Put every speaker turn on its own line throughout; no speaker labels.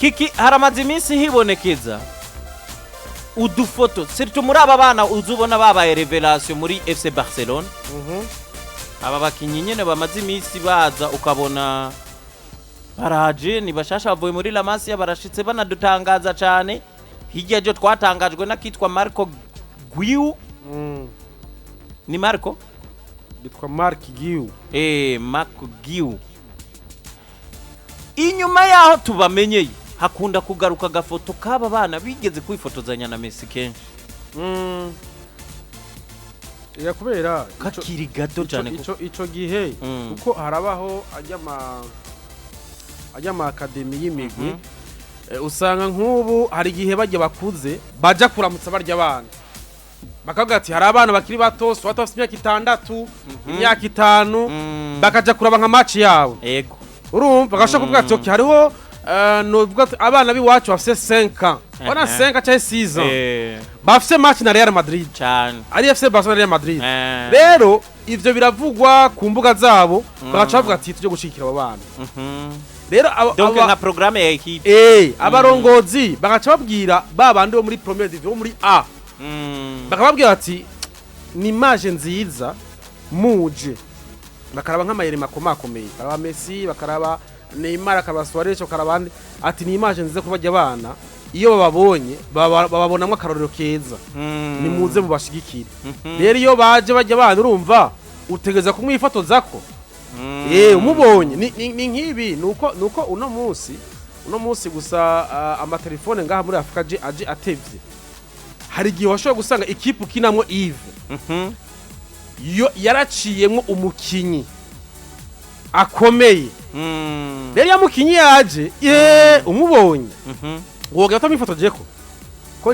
Kiki, haramaze iminsi hibonekeza udufoto, surtout muri aba bana uzubona babaye révélation muri FC Barcelone. Aba bakinyi nyene bamaze iminsi baza, ukabona baraje, ni bashasha, bavuye muri La Masia, barashitse banadutangaza cane. Hirya ejo twatangajwe n'akitwa Marco Guiu. Ni Marco?
Yitwa Marc Guiu.
Marco Guiu. Inyuma yaho tubamenyeye, hakunda kugaruka agafoto k'aba bana bigeze kwifotozanya na Messi kenshi.
Ya, kubera
kakiri gato cyane.
Ico gihe kuko harabaho ajya ama académie y'imigwi. Usanga nk'ubu hari igihe bajya bakuze baja kuramutsa barya abana, bakavuga ati hari abana bakiri bato, soit bafite imyaka 6, imyaka 5, bakaja kuraba nka match yabo. Urumva bagashobora kuvuga ati okay, hariho novuga ati abana b'iwacu bafite 5 ans, wana 5 cyangwa 6 ans, bafite match na Real Madrid, ari FC Barcelona, Real Madrid. Rero ivyo biravugwa ku mbuga zabo, bagaca bavuga ati tujye gushigikira abo bana. Rero
Donc nka programme ya équipe.
Abarongozi bagaca babwira ba bandi bo muri première division, bo muri A, bakababwira ati ni image nziza muje, bakaraba nk'amayeri makomakomeye, bakaraba Messi, bakaraba Neymar, bakaraba Suarez, bakaraba andi, ati ni image nziza kuba bajya abana iyo bababonye bababonamwo akarorero keza, nimuze mubashigikire. Rero iyo baje bajya abana, urumva utegereza kumwifotozako. Umubonye ni nk'ibi, nuko uno munsi gusa amatelefone ngaha muri Afrika aje atevye. Hari igihe washobora gusanga ikipe ukinamwo Yves yo yaraciyemwo umukinyi akomeye. Rero iyo mukinyi yaje, ye umubonye, wogera utamwifotojeko ko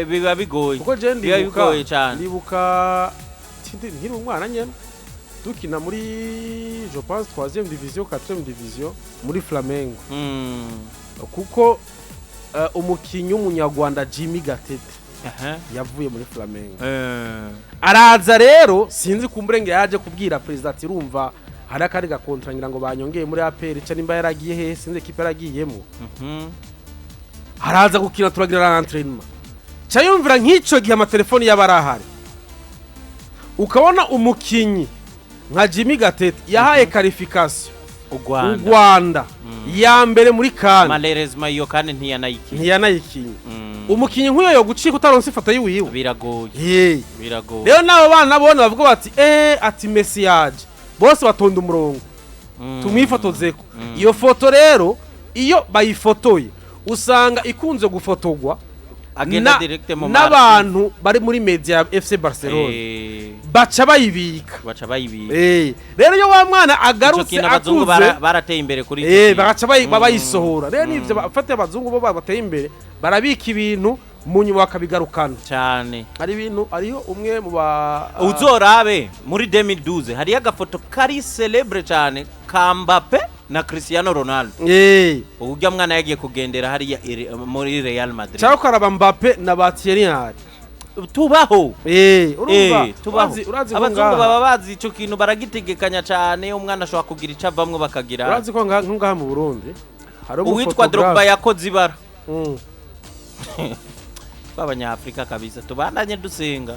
Biba bigoye.
Kuko je
Biba
ndibuka
bigoye cyane.
Ndibuka nkiri umwana nyene, dukina muri, je pense, 3e division, 4e division, muri Flamengo, kuko umukinyi w'umunyarwanda Jimmy Gatete yavuye muri Flamengo, araza. Rero sinzi kumburenge yaje kubwira perezida ati urumva hari akandi ga contrat ngira ngo banyongeye muri APR, ca nimba yaragiye hehe, sinzi ekipe yaragiyemo. Haraza gukina, turagira entraînement, ca yumvira nk'ico gihe amatelefoni yaba arahari, ukabona umukinyi nka Jimmy Gatete yahaye qualification
U
u
Rwanda.
Rwanda ya mbere muri CAN.
Malheureusement iyo kandi ntiyanayikinye.
Ntiyanayikinye. Umukinyi nk'uyo yo gucika utaronse ifoto yiwiwe?
Biragoye. Biragoye.
Rero n'abo bana bone bavuga bati ati Messi yaje, bose batonda umurongo, tumwifotozeko. Iyo foto rero iyo bayifotoye, usanga ikunze gufotogwa
Agenda direct mu
n'abantu bari muri media ya FC Barcelona, baca bayibika.
Baca bayibika.
Rero iyo wa mwana
Ico
agarutse
kintu abazungu
akuze,
barateye imbere kuri ico kintu.
bagaca bayisohora. Rero nivyo bafate, abazungu bo bateye imbere, barabika ibintu, mu nyuma bakabigarukana.
Cyane.
Hari ibintu, hariho umwe mu ba
Uzorabe muri 2012 hariyo agafoto kari célèbre cyane ka Mbappe na Cristiano Ronaldo. Urya mwana yagiye kugendera hariya muri Real Madrid.
Cyangwa ukaraba Mbappe na ba Thierry Henry.
Tubaho.
Urumva
Tubaho.
urazi ko
Abazungu baba bazi ico kintu, baragitegekanya cyane. Umwana ashobora kugira ico avamwo, bakagira.
Urazi ko nko ngaha mu Burundi hari
Uwitwa Drogba yakoze ibara. Tw'abanyafrika kabisa, tubandanye dusenga,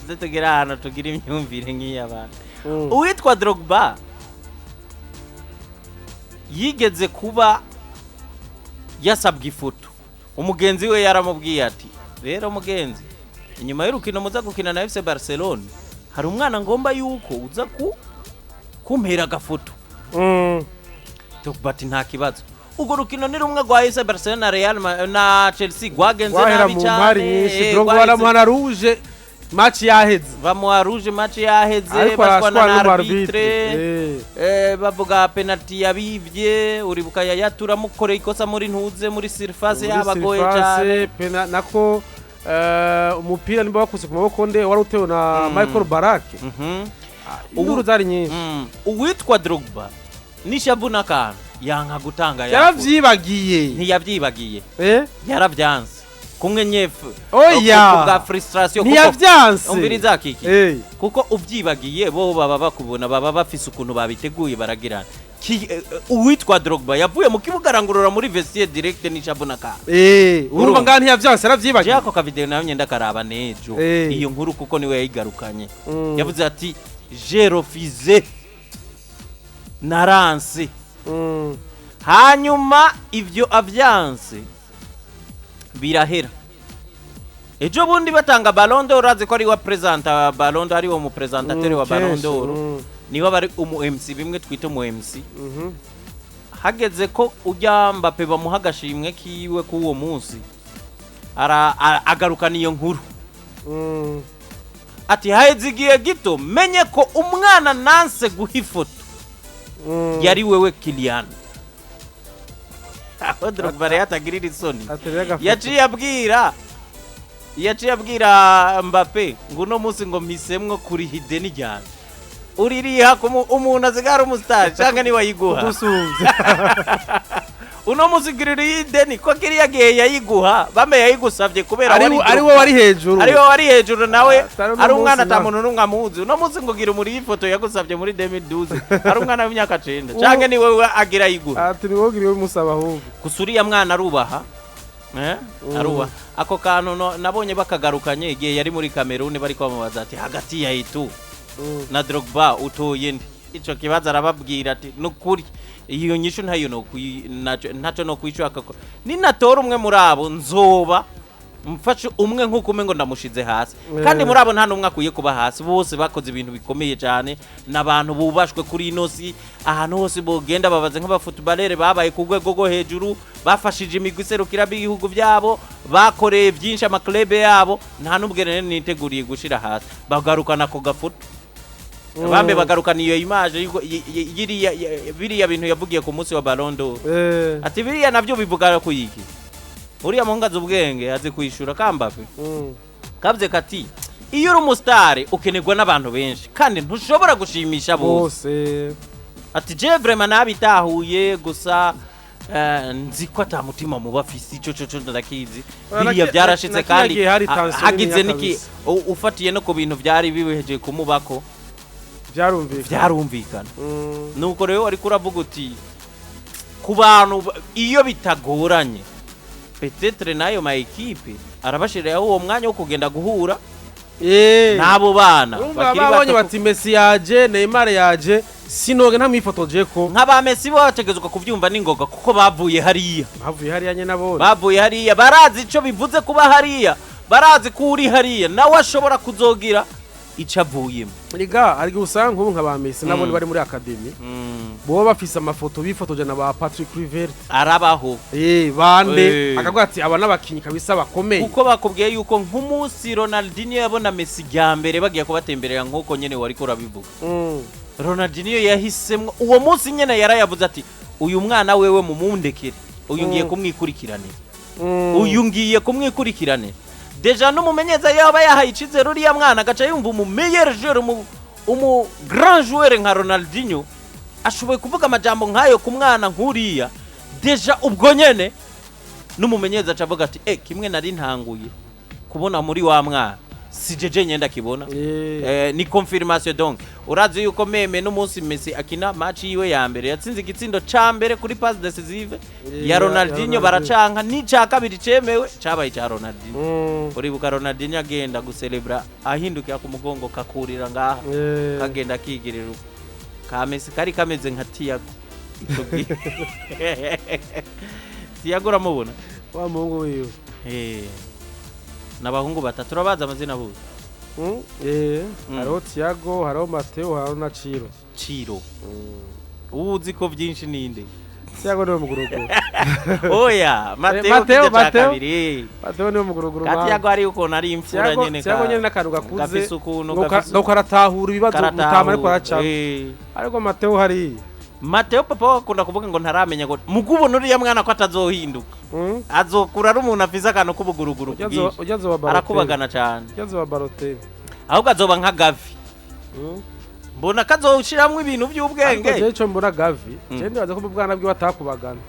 tuze tugere ahantu tugira imyumvire nk'iy'abantu. Uwitwa Drogba yigeze kuba yasabwa ifoto. Umugenzi we yaramubwiye ati rero mugenzi, inyuma y'urukino muza gukina na FC Barcelona, hari umwana ngomba yuko uza ku kumpera agafoto. Drogba ati nta kibazo. Urwo rukino ni rumwe rwa FC Barcelona na Real na Chelsea rwagenze
Wahera
nabi
mu
cyane.
mpari nyinshi. Drogba baramuha na rouge, match yaheze.
Bamuha rouge, match yaheze.
Ariko
Bashwana
arashwana
na
n'umu
arbitre.
arbitre.
Bavuga penalty yabivye. Uribuka Yaya turamukoreye ikosa muri ntuze, muri surface,
Muri
yabagoye
surface,
cyane.
Nako umupira nimba wakuse ku maboko nde, wari utewe na Michael Ballack. Induru zari nyinshi.
Uwitwa Drogba n'ishavu n'akantu yanka gutanga ya
Yaravyibagiye.
Ntiyavyibagiye. Yaravyanse. Kumwe nyefu
Oya!
bwa frustration, kuko
Ntiyavyanse.
Umviriza kiki, kuko uvyibagiye bo baba bakubona, baba bafise ukuntu babiteguye, baragirana. Uwitwa Drogba yavuye mu kibuga arangurura muri vestiaire direct n'ishavu na ka
Urumva
Urumva.
ngaha ntiyavyanse, aravyibagiye.
Ako kavideo nayo nyenda karaba nejo iyo nkuru, kuko niwe yayigarukanye. Yavuze ati: "J'ai refusé, naranse." Hanyuma ivyo avyanse birahera. Ejo bundi batanga Ballon d'Or, urazi ko ari wa presenta Ballon d'Or, ari wo mu présentateur wa Ballon
Kenshi,
d'Or, niwe aba ari umu MC, bimwe twita umu MC. Hageze ko ujya Mbappe bamuha agashimwe kiwe k'uwo munsi, agarukana iyo nkuru ati: "Haheze igihe gito menye ko umwana nanse guha ifoto yari wewe Kylian." Aho Drogba rero atagirira isoni,
Aterera agafoto.
Yaciye abwira Mbappe ngo uno munsi ngo mpisemwo kuriha ideni ryanje. Uririha ku umuntu asigara umusitari canke niwe ayiguha?
Udusumvye.
Uno munsi girira ideni ko kiriya gihe yayiguha bame yayigusavye kubera
ari
wari
ari we wari hejuru.
Ari we wari hejuru nawe.
Atari uno
Ari umwana
munsi
ata
nawe.
muntu n'umwe amuzi. Uno munsi ngo gira umuri ifoto yagusavye muri 2012 ari umwana w'imyaka 9, canke ni wewe agira ayiguha?
Ati ni wowe ugiriwe musaba ahubwo.
Gusa uriya mwana arubaha, eh? Arubaha ako kantu nabonye bakagarukanye igihe yari muri Cameroon, bari kwamamaza ati: "Hagati ya Eto'o na Drogba utoye nde?" Ico kibazo arababwira ati: "Nukuri iyo nyishu ntayo no ntaco no kwishaka ko ninatora umwe muri abo nzoba mfashe umwe nk'uko umwe ngo ndamushize hasi." Kandi muri abo nta n'umwe akwiye kuba hasi, bose bakoze ibintu bikomeye cyane n'abantu bubashwe kuri ino si. Ahantu hose bogenda babaze nk'abafutubalere babaye ku rwego rwo hejuru, bafashije imigwi iserukira b'ibihugu byabo, bakoreye byinshi amaklebe yabo. Nta n'ubwo rero niteguriye gushira hasi. Bagarukana ako gafoto bambe, bagarukana iyo image y'iriya biriya bintu yavugiye ku munsi wa Ballon d'Or. Ati biriya navyo bivuga ku iki? Uriya muhungu azi ubwenge, azi kwishura kambape. Kavuze kati iyo uri umusitari ukenerwa n'abantu benshi kandi ntushobora gushimisha bose.
Bose.
Ati je vraiment nabitahuye, gusa nzi ko ata mutima muba afise, ico co ndakizi. Biriya byarashitse
na kiriya
kandi
gihe hari tension
hagize
niniya
niki
kabisa.
Ufatiye no ku bintu byari bihejeje kumubako.
Byarumvikana.
Byarumvikana. Nuko rero ariko uravuga uti ku bantu iyo bitagoranye, peut-être n'ayo ma équipe arabashiriraho uwo mwanya wo kugenda guhura n'abo bana
Urumva
bakiri
babonye
bato.
bati Messi yaje, Neymar yaje, sinoge ntamwifotoje ko.
Nk'aba Messi bo bategezwa kuvyumva n'ingoga kuko bavuye hariya.
Bavuye hariya nyene nabone.
Bavuye hariya, barazi ico bivuze kuba hariya, barazi ko uri hariya nawe ashobora kuzogira ico avuyemo.
Riga ari usanga nk'ubu nka ba Messi nabone bari muri academy, boba bafise amafoto bifotoje na ba Patrick Kluivert.
Arabaho.
Bande akavuga ati aba n'abakinyi kabisa bakomeye.
Kuko bakubwiye yuko nk'umunsi Ronaldinho yabona Messi rya mbere bagiye kubatemberera, nk'uko nyene wariko urabivuga, Ronaldinho yahisemwo uwo munsi nyene, yarayavuze ati: "Uyu mwana wewe mumundekere, uyu ngiye kumwikurikiranira." Uyu ngiye kumwikurikiranira. Déjà n'umumenyereza yaba yahaye icizere uriya mwana, agaca yumva umu meilleur joueur, umu grand joueur nka Ronaldinho ashoboye kuvuga amajambo nk'ayo ku mwana nk'uriya, déjà ubwo nyene n'umumenyereza aca avuga ati: "Kimwe nari ntanguye kubona muri wa mwana si jeje nyenda kibona." Ni confirmation. Donc urazi yuko même n'umunsi Messi akina match yiwe ya mbere yatsinze igitsindo ca mbere kuri passe décisive ya
ya
Ronaldinho,
Ronaldinho.
Baracanka n'ica kabiri cemewe cabaye ca Ronaldinho. Uribuka Ronaldinho agenda gucelebra ahindukira ku mugongo kakurira ngaha, kagenda akigirira uko. Ka Messi kari kameze nka Thiago ico gihe. Thiago uramubona?
Wa muhungu wiwe.
N'abahungu batatu, urabazi amazina bose?
Hariho Thiago, hariho Mateo, hariho na Ciro.
Ciro. Ubu uzi ko byinshi ninde?
Thiago niwe muguruguru.
Oya, Mateo.
Mateo,
Kijya ca
Mateo.
kabiri.
Mateo niwe muguruguru.
Ka Thiago ari ukuntu ari imfura
Thiago
nyene.
Thiago nyene n'akantu gakuze.
Gafise ukuntu
ngo
gafise
ngo karatahura ibibazo mutama ariko araca.
Eh.
Ariko Mateo hariya.
Mateo papa we akunda kuvuga ngo ntaramenya ngo mugubona uriya mwana ko atazohinduka. Azokura ari umuntu afise akantu k'ubuguruguru bwinshi.
Ujya azoba Balotelli.
Arakubagana cyane.
Ujya azoba Balotelli.
Ahubwo azoba nka Gavi. Mbona kazoshiramwo ibintu
Ariko
by'ubwenge.
jewe ico mbona Gavi, jewe ndibaza ko mu bwana bwiwe atakubagana.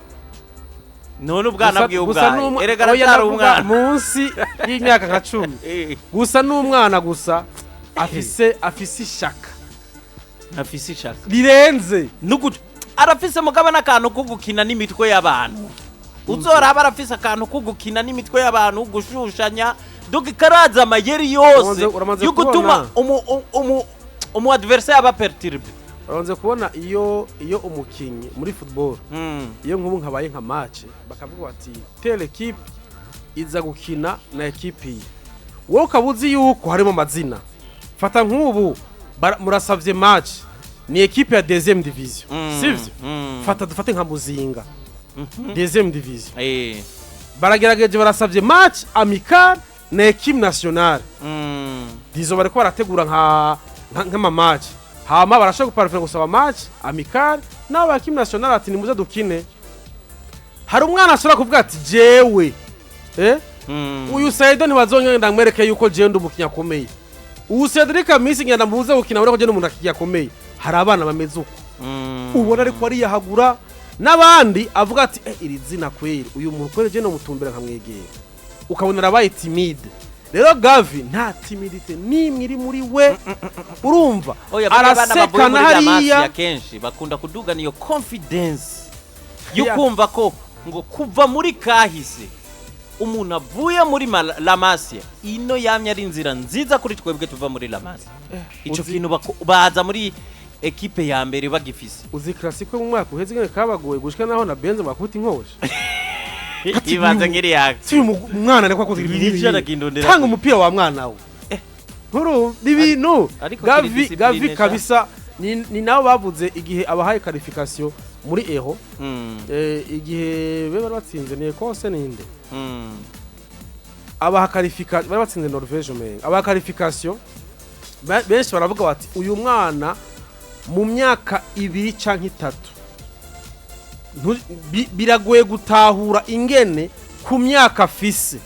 None ubwana
Gusa-
bwiwe
gusa
ubwahe? Erega
oya,
aracyari
ndavuga
umwana.
Munsi y'imyaka nka 10. Gusa n'umwana gusa afise ishaka
Afise ishaka
rirenze.
Nuguca arafise mugabo n'akantu ko gukina n'imitwe y'abantu. Uzoraba, arafise akantu ko gukina n'imitwe y'abantu, gushushanya, donc karaza amayeri yose
Uramaze
yo gutuma
kubona?
umu adversaire aba perturbé.
Uramaze kubona iyo umukinyi muri football, iyo nk'ubu nkabaye nka match, bakavuga bati telle équipe iza gukina na équipe iyi, wowe ukaba uzi yuko harimo amazina. Fata nk'ubu murasavye match, ni équipe ya deuxième division, sivyo? Fata dufate nka Muzinga, deuxième division. Baragerageje, barasavye match amical na équipe nationale. Dizo bariko barategura nk'ama match, hama barashobora guparafira gusaba match amical n'abo ba équipe nationale, ati nimuze dukine. Hari umwana ashobora kuvuga ati jewe uyu Saido ntibazongera, ndamwereke yuko jewe ndi umukinnyi akomeye. Uyu Cedric Amisi ngenda muze gukina, ureko jewe ndi umuntu akomeye. Hari abana bameze uko, ubona ariko ariyahagura n'abandi, avuga ati iri zina kweri, uyu muntu kweri jewe nomutumbera nkamwegera, ukabona arabaye timide. Rero Gavi nta timidité n'imwe iri muri we, urumva?
Oya, bariya bana bavuye
Arasekana
muri La Masia
hariya.
kenshi bakunda kudugana iyo confidence yo kumva ko ngo kuva muri kahise umuntu avuye muri La Masia, ino yamye ari inzira nziza kuri twebwe tuva muri La Masia. Ico kintu baza muri ekipe ya mbere bagifise.
Uzi Classico mu mwaka uheze ingene kabagoye, gushika naho na Benzo bakubita inkosha?
Ibanze nk'iriyaka.
Si uyu mwana ariko akoze ibintu
Irica
nk'ibi.
aragindondera.
Tanga umupira wa mwana we. Nkuru ni ibintu
Ariko
Gavi
kiri
Gavi
discipline.
Kabisa ni nabo bavuze igihe abahaye qualification muri Euro, igihe be bari batsinze ni Ecosse ninde, abaha qualification, bari batsinze Norvège umenga, abaha qualification. Benshi baravuga bati uyu mwana mu myaka 2 canke 3 biragoye gutahura ingene ku myaka afise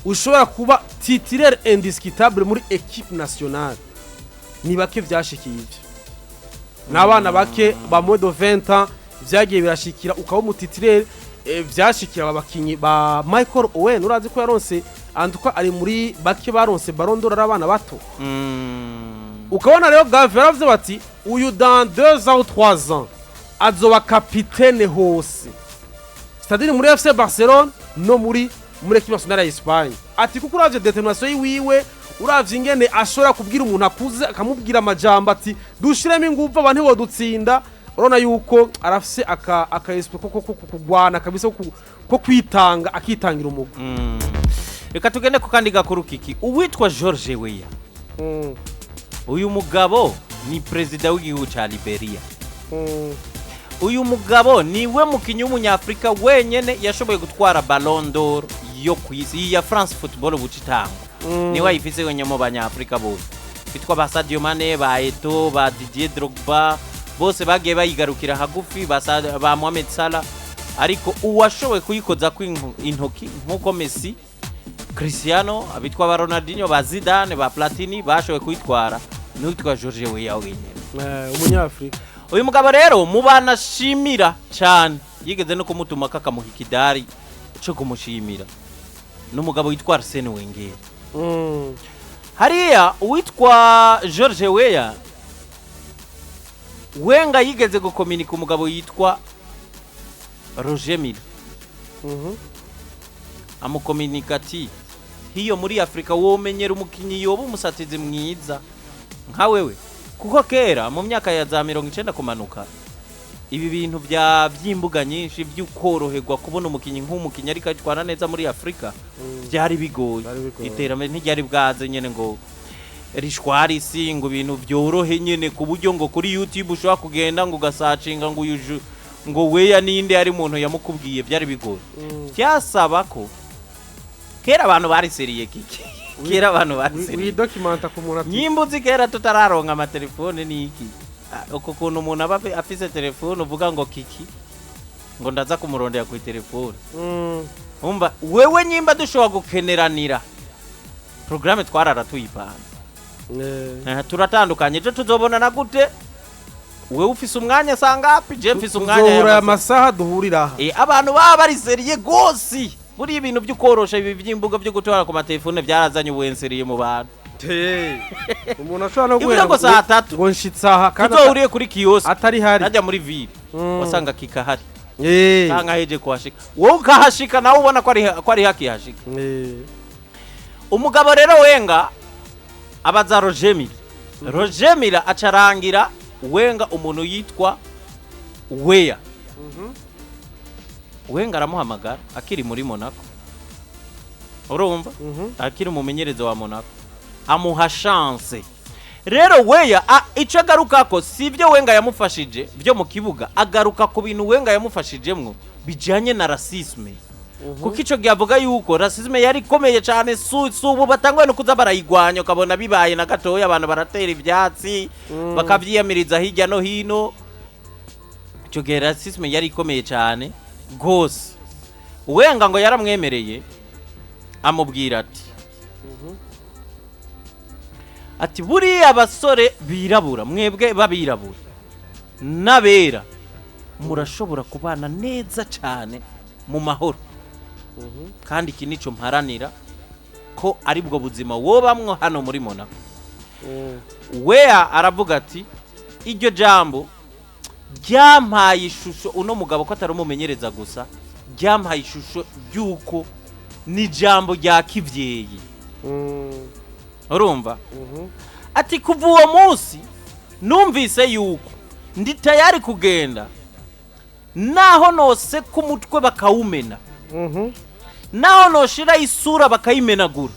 ushobora kuba titulaire indiscutable muri équipe nationale. Ni bake vyashikiye ivyo, ni abana bake ba moins de 20 ans vyagiye birashikira ukaba umu titulaire. Vyashikira aba bakinyi ba Michael Owen, urazi ko yaronse antuka ari muri bake baronse Ballon d'Or ari abana bato. Ukabona rero Gavi yaravuze bati uyu dans 2 ans ou 3 ans azoba capitaine hose, c'est-à-dire muri FC Barcelone no muri équipe nationale ya Espagne, ati kuko uravye détermination yiwiwe, uravye ingene ashobora kubwira umuntu akuze, akamubwira amajambo ati dushiremo ingufu, abantu ntibodutsinda. Urabona yuko arafise aka esprit ko kugwana kabisa, ko kwitanga, akitangira umugwi.
Reka tugende ku kandi gakuru kiki. Uwitwa George Weah, uyu mugabo ni perezida w'igihugu ca Liberia. Uyu mugabo niwe mukinyi w'umunyafurika wenyene yashoboye gutwara Ballon d'Or yo ku isi, iyi ya France Football buca itangwa. Niwe ayifise wenyene mu banyafurika bose bitwa ba Sadio Mane, ba Eto'o, ba Didier Drogba, bose bagiye bayigarukira hagufi, ba Mohamed Salah, ariko uwashoboye kuyikozako intoki nk'uko Messi, Cristiano, abitwa ba Ronaldinho, ba Zidane, ba Platini bashoboye kuyitwara, n'uwitwa George Weah wenyene.
Umunyafurika.
Uyu mugabo rero mu bantu ashimira cyane, yigeze no kumutuma kakamuha ikidari cyo kumushimira, ni umugabo witwa Arsene Wenger. Hariya uwitwa George Weah, Wenga, yigeze gukominika umugabo yitwa Roger Milla. Amukominika ati hiyo muri Afurika womenyera umukinyi yoba umusatizi mwiza nka wewe, kuko kera mu myaka ya za 90 kumanuka, ibi bintu bya by'imbuga nyinshi by'ukoroherwa kubona umukinyi nk'umukinyi ariko atwara neza muri Afurika byari bigoye.
Byari bigoye.
Iterambere ntiryari bwaze nyene ngo rishwara isi, ngo ibintu byorohe nyene ku buryo ngo kuri YouTube ushobora kugenda ngo ugasacinga ngo uyu ngo Weah ninde, ari umuntu yamukubwiye. Byari bigoye. Byasaba ko kera abantu bari sérieux kiki, kera abantu bari sérieux.
Widocumenta ku muntu ati
Nyimba uzi kera tutararonka amatelefone niki. Ah, uko kuntu umuntu aba afise telefone, uvuga ngo kiki ngo ndaza kumurondera ku telefone. Umva wewe, nyimba dushobora gukeneranira porogaramu twarara tuyipanze. Turatandukanye, ejo tuzobonana gute? Wewe ufise umwanya sangapi? Je mfise umwanya
Tuzohura
aya
aya masaha, duhurira aha.
Abantu baba bari sérieux gose. Buriya ibintu byo korosha ibi by'imbuga byo gutora ku matelefone byarazanye ubuensérieux mu bantu.
Umuntu ashobora no
Ivuga
guhera
ngo saa tatu.
Ngo nshitse aha kandi
Tuzohuriye kuri kiosque
atari hari.
Najya muri ville, wasanga kikahari canke aheje kuhashika, wowe ukahashika nawe ubona ko ari hakihashika. Umugabo rero Wenga abaza Roger Milla. Roger Milla acarangira Wenga umuntu yitwa Weah. Wenga aramuhamagara akiri muri Monaco, urumva, akiri umumenyereza wa Monaco, amuha chance. Rero Weah ico agarukako si ibyo Wenga yamufashije byo mu kibuga, agaruka ku bintu Wenga yamufashijemwo bijanye na racisme, kuko ico gihe avuga yuko racisme yari ikomeye cyane. Si ubu batanguye no kuza barayigwanya, ukabona bibaye na gatoya abantu baratera ivyatsi, bakavyiyamiriza hirya no hino. Ico gihe racisme yari ikomeye cyane gose. Wenga ngo yaramwemereye, amubwira ati buriya abasore birabura, mwebwe babirabura n'abera, murashobora kubana neza cyane mu mahoro, kandi iki nico mparanira ko aribwo buzima wobamwo hano muri Monaco. Weah aravuga ati iryo jambo ryampaye ishusho uno mugabo ko atari umumenyereza gusa, ryampaye ishusho ry'uko ni ijambo rya kivyeyi. Urumva, ati kuva uwo munsi numvise yuko ndi tayari kugenda naho nose k'umutwe bakawumena, naho noshirayo isura bakayimenagura,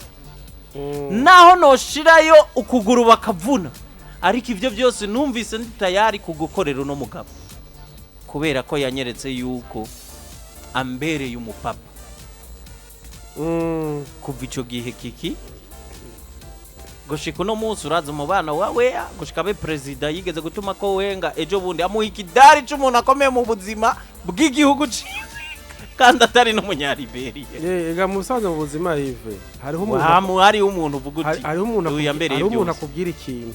naho noshirayo ukuguru bakavuna, ariko ibyo byose numvise ndi tayari kugukorera uno mugabo kubera ko yanyeretse yuko ambereye umupapa. Kuva ico gihe kiki gushika uno munsi, uraza umubano wa Weah gushika abe perezida, yigeze gutuma ko Wenga ejo bundi amuha ikidari c'umuntu akomeye mu buzima bw'igihugu ciwe kandi atari n'umunyaliberiya.
Ega mu busanzwe mu buzima, Yves, hariho umuntu
Wamu hariho umuntu uvuga uti
hariho umuntu
uyu yambereye
hariho umuntu
byose.
akubwira ikintu,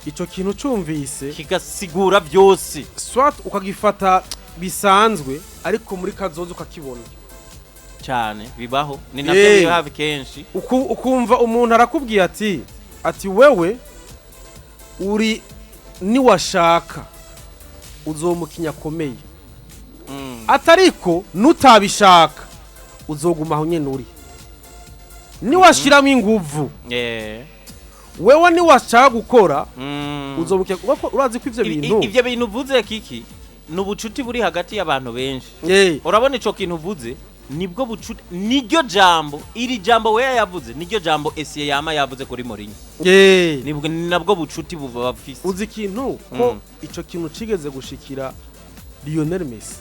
ico kintu cumvise
kigasigura byose.
Soit ukagifata bisanzwe, ariko muri kazoza ukakibona.
Cyane, bibaho, ni nabyo biba kenshi.
Ukumva umuntu arakubwiye ati wewe uri niwashaka uzomukinya akomeye, atariko nutabishaka uzoguma aho nyene uri niwashiramo inguvu. Wewe niwashaka gukora uzomukinya, kuko urazi ko ivyo bintu
Ivyo bintu uvuze kiki ni ubucuti buri hagati y'abantu benshi. Urabona ico kintu uvuze nibwo bucuti, niryo jambo, iri jambo Weah yavuze niryo jambo Essien yama yavuze kuri Mourinho. Nibwo ni nabwo bucuti buva bafise.
Uzi ikintu ko ico kintu cigeze gushikira Lionel Messi.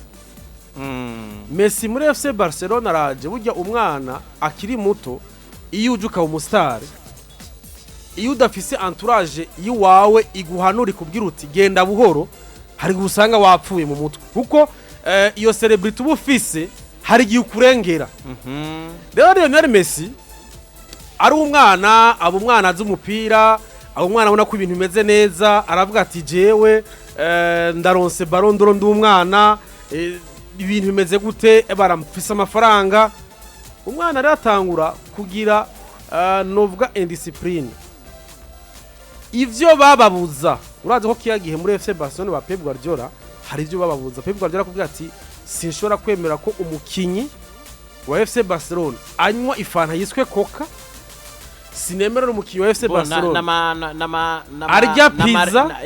Messi muri FC Barcelona araje, burya umwana akiri muto iyo uje ukaba umustar, iyo udafise entourage yiwawe iguhanura ikubwira uti genda buhoro, hari igihe usanga wapfuye mu mutwe, kuko iyo celebrity uba ufise hari igihe ukurengera. Rero Lionel Messi ari umwana, aba umwana azi umupira, aba umwana abona ko ibintu bimeze neza, aravuga ati jewe ndaronse Ballon d'Or ndi umwana, ibintu bimeze gute? Baramfise amafaranga. Umwana rero atangura kugira novuga indiscipline, ivyo bababuza. Urazi ko kiya gihe muri FC Barcelona ba Pep Guardiola hari ivyo bababuza. Pep Guardiola akubwira ati sinshobora kwemera ko umukinyi wa FC Barcelona anywa ifanta yiswe Coca, sinemerera umukinyi wa FC
Bo, na-
Barcelona
nama
arya pizza.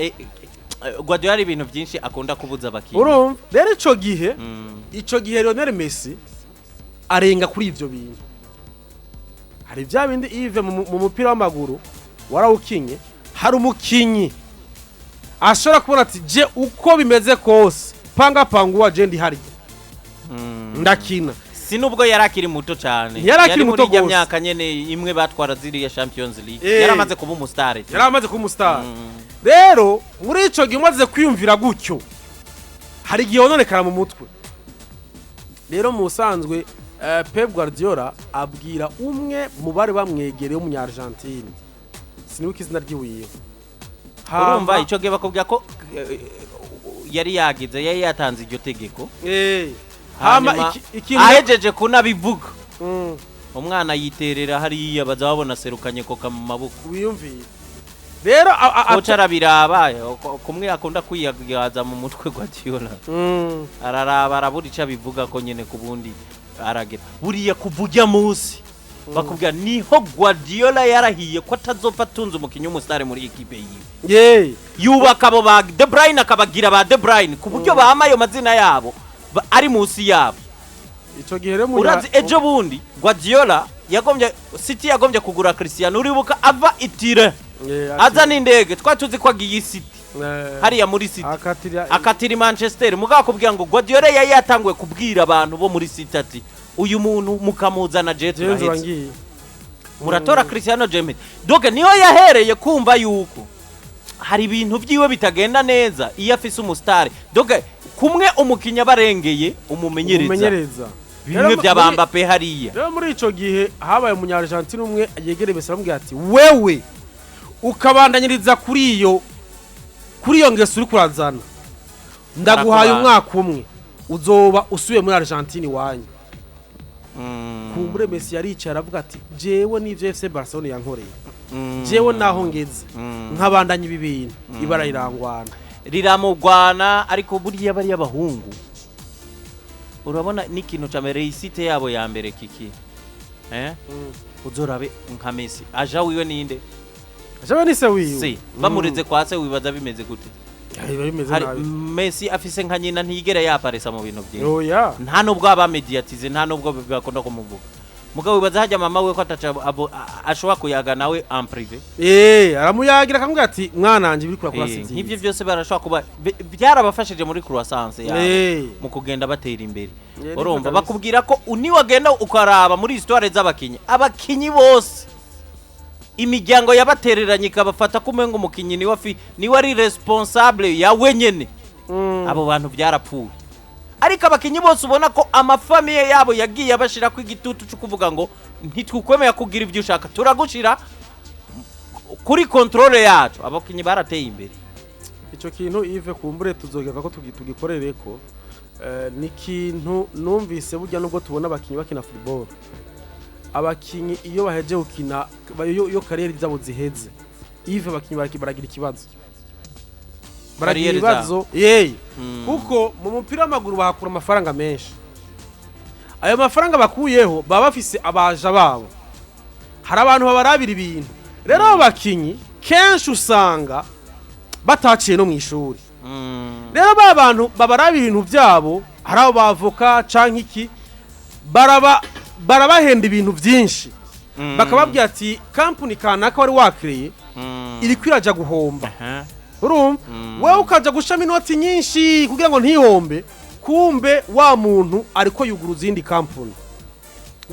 Guardiola hari ibintu byinshi akunda kubuza abakinyi.
Urumva rero ico gihe, ico gihe Lionel Messi arenga kuri ivyo bintu. Hari bya bindi, Yves, mu mupira w'amaguru warawukinye, hari umukinyi ashobora kubona ati je uko bimeze kose panga panguwa, je ndi harya ndakina.
Si nubwo yari akiri muto cyane.
Yari akiri muto
muri ijya
gose.
myaka nyene imwe batwara ziriya Champions League. Yari amaze kuba umustar.
Yari amaze kuba umustar. Rero muri ico gihe umaze kwiyumvira gutyo hari igihe wononekara mu mutwe. Rero mu busanzwe Pep Guardiola abwira umwe mu bari bamwegereye w'umunya-Argentine, sinibuka izina ryiwiwe.
Urumva ico gihe bakubwira ko yari yagize, yari yatanze iryo tegeko.
Hama
Hanyuma
ikintu
ahejeje kunabivuga, umwana yiterera hariya, baza babona serukanye koka mu maboko.
Wiyumviye rero
Koca arabiraba, kumwe akunda kwiyagaza mu mutwe Guardiola. Araraba, arabura icyo abivuga ko nyene ku bundi aragera buriya kuva ujya munsi bakubwira niho Guardiola yarahiye ko atazopfa atunze umukinnyi w'umusitari muri ekipe yiwe. Yubaka abo ba De Bruyne, akabagira ba De Bruyne ku buryo bahama ayo mazina yabo ari munsi yabo.
Ico gihe rero
Urazi ejo bundi Guardiola yagombye, City yagombye kugura Cristiano, uribuka ava itire aza n'indege, twari tuzi ko agiye City, hariya muri City,
akatira
akatira i Manchester. Mugabo akubwira ngo Guardiola yari yatanguye kubwira abantu bo muri City ati: "Uyu muntu mukamuzana, je
James
turahetse."
Wangiye.
Muratora Cristiano James. Donc niho yahereye kumva yuko hari ibintu byiwe bitagenda neza iyo afise umusitari. Donc kumwe umukinnyi aba arengeye umumenyereza,
umumenyereza.
bimwe
Rero
bya ba Mbappe hariya.
Rero muri ico gihe habaye umunya Argentine umwe yegereye Messi, aramubwira ati: "Wewe ukabandanyiriza kuri iyo ngeso uri kurazana, ndaguhaye
Arakubana.
umwaka umwe, uzoba usubiye muri Argentine iwanyu." Kumbure Messi yaricaye aravuga ati: "Jewe n'ivyo FC Barcelona yankoreye, jewe naho ngeze, nkabandanya ibi bintu, ibara rirangwana."
Riramugwana, ariko buriya bariya abahungu urabona n'ikintu ca mbere, réussite yabo ya mbere kiki, uzorabe nka Messi, aja wiwe ninde?
Jewe ni se wiwe.
Se bamureze kwa se, wibaza bimeze gute?
Biba bimeze
Hari
nabi.
Messi afise nka nyina, ntiyigera yaparesa mu bintu byinshi.
Oya.
Nta nubwo aba mediatize, nta nubwo bakunda kumuvuga. Mugabo wibaza hajya mama we ko ataca ashobora kuyaga nawe en privé?
Aramuyagira akamubwira ati: "Mwana wanje, ibiri kurakora si
Nk'ivyo
vyiza."
byose barashobora kuba byarabafashije muri croissance yabo mu kugenda batera imbere.
Niko
Urumva,
kabisa.
bakubwira ko niwagenda ukaraba muri histoire z'abakinyi, abakinyi bose imiryango yabatereranye ikabafata ko umengo umukinyi niwe niwe ari responsable ya wenyene, abo bantu byarapfuye. Ariko abakinyi bose ubona ko amafamiye yabo yagiye abashirako igitutu cyo kuvuga ngo: "Ntitwukwemeye kugira ibyo ushaka, turagushira kuri contrôle yacu", abakinyi barateye imbere.
Ico kintu Yves, kumbure tuzogaruka ko tugikorere ko ni ikintu numvise. Burya nubwo tubona abakinyi bakina football, abakinyi iyo baheje gukina, iyo carrière zabo ziheze, Yves, abakinyi baragira ikibazo, baragira
Carrière
ibibazo yeye, kuko mu mupira w'amaguru bahakura amafaranga menshi. Ayo mafaranga bakuyeho baba bafise abaja babo, hari abantu babarabira ibintu. Rero abo bakinyi kenshi usanga bataciye no mu ishuri. Rero ba bantu babarabira ibintu byabo, hari abo bavoka canke iki, baraba barabahenda ibintu byinshi, bakababwira ati: "Kampuni kanaka wari wakreye iriko iraja guhomba." Urumva, wewe ukaja gushamo inoti nyinshi kugira ngo ntihombe, kumbe wa muntu ariko yugura izindi kampuni,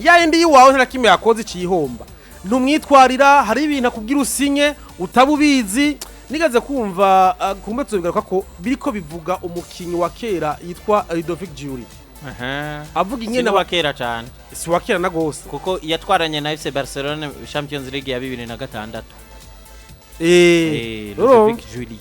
ya yindi yiwawe nta kimwe yakoze icihomba, ntumwitwarira. Hari ibintu akubwira usinye utaba ubizi. Nigeze kumva, kumbe tubigaruka ko biriko bivuga umukinyi wa kera yitwa Ludovic Giuly, avuga ingene
Sino wa kera cyane.
Si wa kera na gose.
Kuko yatwaranye na FC Barcelona Champions League ya 2006.
Urumva?
Ludovic Giuly.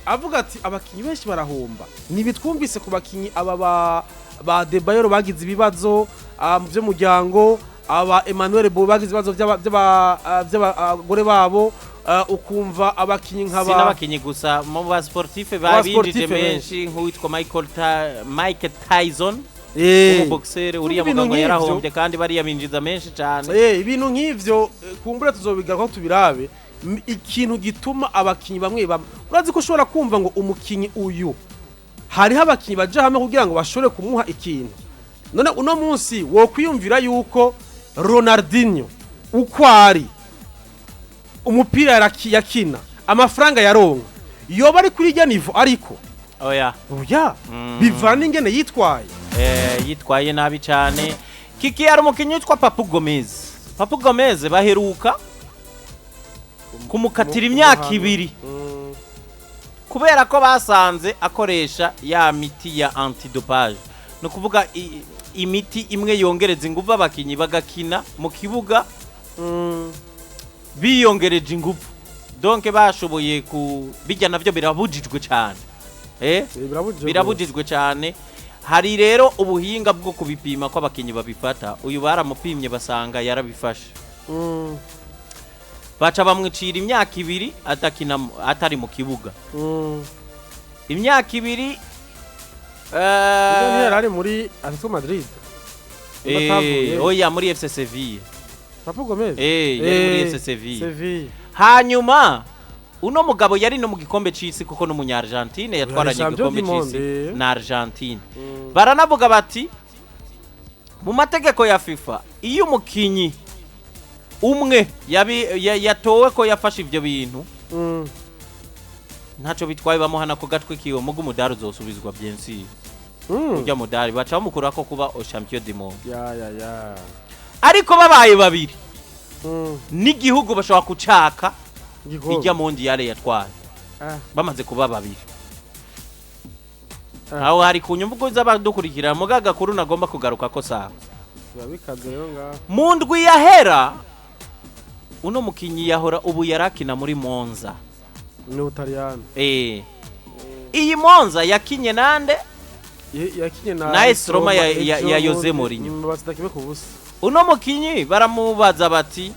Avuga ati abakinyi benshi barahomba. Ntibitwumvise ku bakinyi aba ba Debayor bagize ibibazo mu by'umuryango, aba Emmanuel Bo bagize ibibazo by'abagore babo, ukumva abakinyi
Si
nk'aba
n'abakinyi gusa, mu ba sportif
Ba
babinjije
sportif
benshi, nk'uwitwa Mike Tyson, umuboxer uriya
Ibintu
mugabo
nk'ivyo.
yarahombye kandi bariya binjiza menshi cyane.
Ibintu nk'ivyo, kumbura tuzobigaruka tubirabe. Ikintu gituma abakinyi bamwe bamwe, urazi ko ushobora kumva ngo umukinyi uyu, hariho abakinyi baja hamwe kugira ngo bashobore kumuha ikintu. None uno munsi wokwiyumvira yuko Ronaldinho uko ari umupira yakina, amafaranga yaronka, yoba ari kuri irya niveau? Ariko
Oya.
Oya, bivana n'ingene yitwaye.
Yitwaye nabi cyane. Kiki, hari umukinnyi witwa Papu Gomez. Papu Gomez baheruka kumukatira imyaka 2 kubera ko basanze akoresha ya miti ya antidopage, ni ukuvuga imiti imwe yongereza ingufu abakinyi bagakina mu kibuga biyongereje ingufu. Donc bashoboye ku bijya navyo birabujijwe cyane.
Birabujijwe.
Birabujijwe cyane. Hari rero ubuhinga bwo kubipima ko abakinnyi babifata. Uyu baramupimye basanga yarabifashe, baca bamwicira imyaka 2 atakina, atari mu kibuga. Imyaka 2.
Ibyo ntiyari ari muri Atletico Madrid? Batavuye.
Oya, muri FC Sevilla.
Papu Gomez.
Yari muri FC Sevilla.
Sevilla.
Hanyuma uno mugabo yari no mu gikombe c'isi, kuko n'umunya Argentine yatwaranye
Champion
igikombe
du
c'isi
monde.
na Argentine. Baranavuga bati mu mategeko ya FIFA, iyo umukinyi umwe yatowe ko yafashe ivyo bintu, ntaco bitwaye, bamuhana ku gatwe kiwe, muga umudari uzosubizwa, bien sûr. Urya mudari baca bamukurako kuba au champion du monde.
Ya ya ya.
Ariko babaye babiri n'igihugu bashobora kucaka
Igikombe.
ijya mondiale yatwaye, bamaze kuba babiri. Aho hari ku nyungu z'abadukurikira. Muga gakuru nagomba kugaruka ko sawa.
Biba bikaze rero ngaho.
Mu ndwi yahera, uno mukinyi yahora, ubu yarakina muri Monza.
Ni Utaliyani.
Iyi Monza yakinye nande?
Yakinye na
Na AS Roma
ejo
ya Jose
bundi,
Mourinho.
Batsinda 1-0.
Uno mukinyi baramubaza bati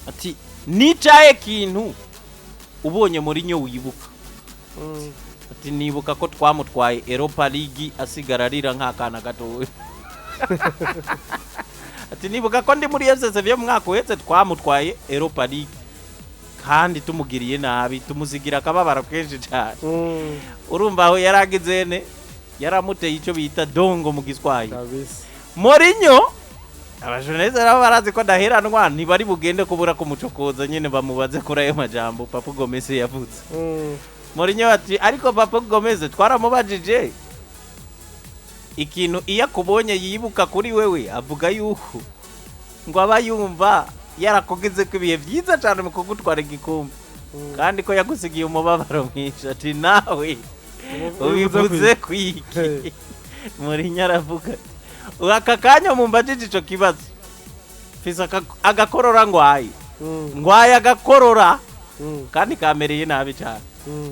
ati nicaye kintu ubonye Mourinho wibuka? Ati nibuka ko twamutwaye Europa League asigara arira nk'akana gatoya. Ati nibuka ko ndi muri FC Sevilla mu mwaka uhetse, twamutwaye Europa League kandi tumugiriye nabi, tumusigira akababaro kenshi cyane. Urumva aho yaragize ne yaramuteye icyo bita dongo mu Giswahili.
Kabisa.
Mourinho, abajournaliste nabo barazi ko ndaheranwa, ntibari bugende kubura kumucokoza nyine bamubaze kuri ayo majambo Papu Gomez yavuze. Mourinho ati ariko Papu Gomez twaramubajije ikintu iyo akubonye yibuka kuri wewe, avuga yuko ngo aba yumva yarakugeze ko ibihe byiza cyane mu kugutwara igikombe, kandi ko yagusigiye umubabaro mwinshi. Ati nawe ubivuze kwiki? Mourinho aravuga ati aka kanya mumbajije ico kibazo mfise agakorora, ngwaye ngwaye agakorora kandi kamereye nabi cyane,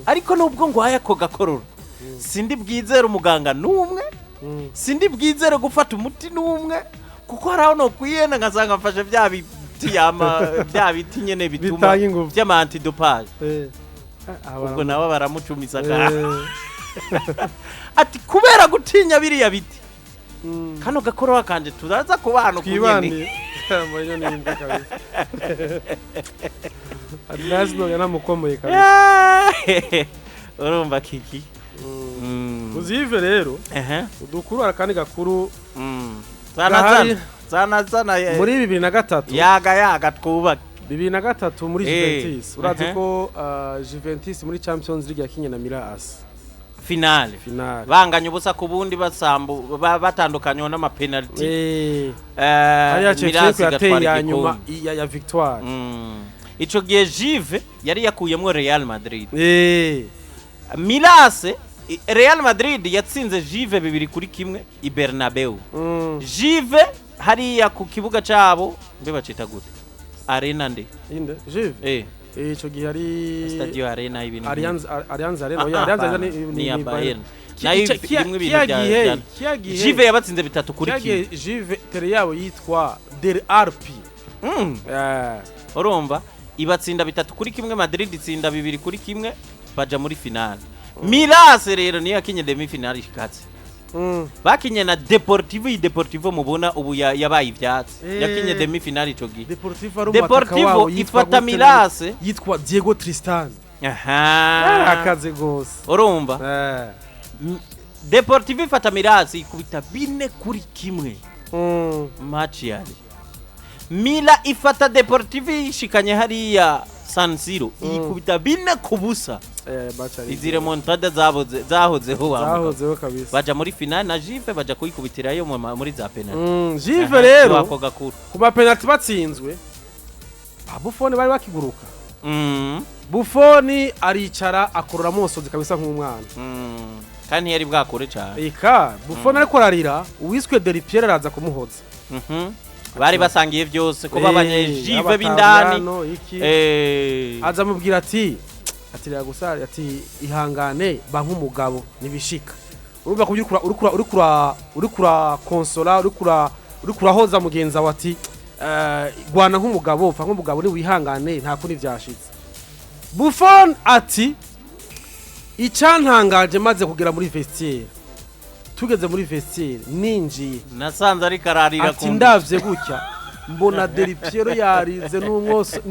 ariko nubwo ngwaye ako gakorora, sindi bwizere umuganga n'umwe, sindi bwizere gufata umuti n'umwe, kuko hari aho nokwiyenda ngasanga mfashe bya biti yama bya biti nyene bituma
Bitanga inguvu.
by'ama antidopage.
Ah,
Ubwo nabo baramucumisa ati kubera gutinya biriya biti, kano gakorora kanje turaza kubana uku nyene.
Twibaniye. Mourinho ni imbwa kabisa. Ati Arsenal yanamukomeye kabisa.
Urumva kiki.
Uzive rero udukuru, akandi gakuru
Zana.
Gahari.
Zana zana zana
muri 2003.
Yaga yaga twubake.
2003 muri Juventus, urazi ko Juventus muri Champions League yakinye na Milan AC.
Finale.
Finale.
Banganya ubusa ku bundi, basambu batandukanywa n'amapenalty.
Hariya
Milan
Shevchenko yateye
igatwara
ya nyuma
igikombe.
ya victoire.
Ico gihe Juve yari yakuyemwo Real Madrid. Milan, Real Madrid yatsinze Juve 2-1 i Bernabeu. Juve hariya ku kibuga cabo, mbe bacita gute? Arena nde?
Inde Juve? Ico gihe ari
Stadio Arena, ibintu
Allianz Allianz Arena.
Ah,
Oya,
ah,
Allianz
hapana.
Arena
Ni ya
ni
Bayern. Nayo irimwo ibintu
Kiya gihe
Juve yabatsinze 3-1.
Kiya gihe Juve tere yabo yitwa Del Arpi.
Urumva ibatsinda 3-1, Madrid itsinda 2-1, baja muri finale. Milan rero niyo yakinye demi finale ikatse. Bakinye na Deportivo. Iyi Deportivo mubona ubu yabaye ivyatsi. Yakinye demi finale ico gihe.
Deportivo ari umwataka
Deportivo
wabo yitwa
ifata
gute?
Milan.
Yitwa Diego Tristan.
Aha.
Akaze gose.
Urumva Deportivo ifata Milan ikubita 4-1. Match yari Mila ifata Deportivo ishikanye hariya San Siro, ikubita 4-0.
Match ari
Izi remontada zaboze zahozeho wa mugabo.
Zahozeho kabisa.
Baja muri finale na Juve, baja kuyikubitirayo muri za penalty.
Juve rero
ako gakuru.
Ku ma penalty batsinzwe, ba Buffon bari bakiguruka. Buffon aricara akorora amosozi kabisa nk'umwana.
Kandi ntiyari bwakure cyane.
Eka Buffon ariko ararira, uwiswe Del Piero araza kumuhoza.
Bari basangiye byose kuba abanyejive b'indani.
Abataliyano, iki. Aza amubwira ati Ati rega gusa, ati ihangane, ba nk'umugabo, nibishika. Urumva ko uriko ura consola, uriko urahoza mugenzi wawe ati gwana nk'umugabo, pfa nk'umugabo, ni wihangane, nta kundi vyashitse. Buffon ati icyantangaje, maze kugera muri vestiaire, tugeze muri vestiaire ninjiye,
nasanze ariko ararira.
Ati ndavye gutya mbona Del Piero yarize n'umwoso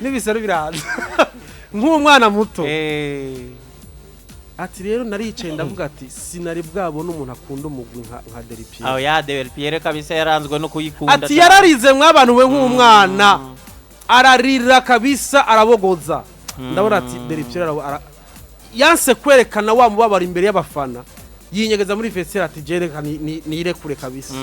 n'ibisaro biraza nk'umwana muto. Ati rero naricaye ndavuga ati sinari bwabona umuntu akunda umugwi nka Del Piero.
Aho ya Del Piero kabisa yaranzwe no kuyikunda
Ati
cyane.
yararize mwabantu we nk'umwana, ararira kabisa, arabogoza. Ndabona ati Del Piero yanse kwerekana wa mubabaro imbere y'abafana, yinyegeza muri vestiaire, ati jereka nirekure kabisa.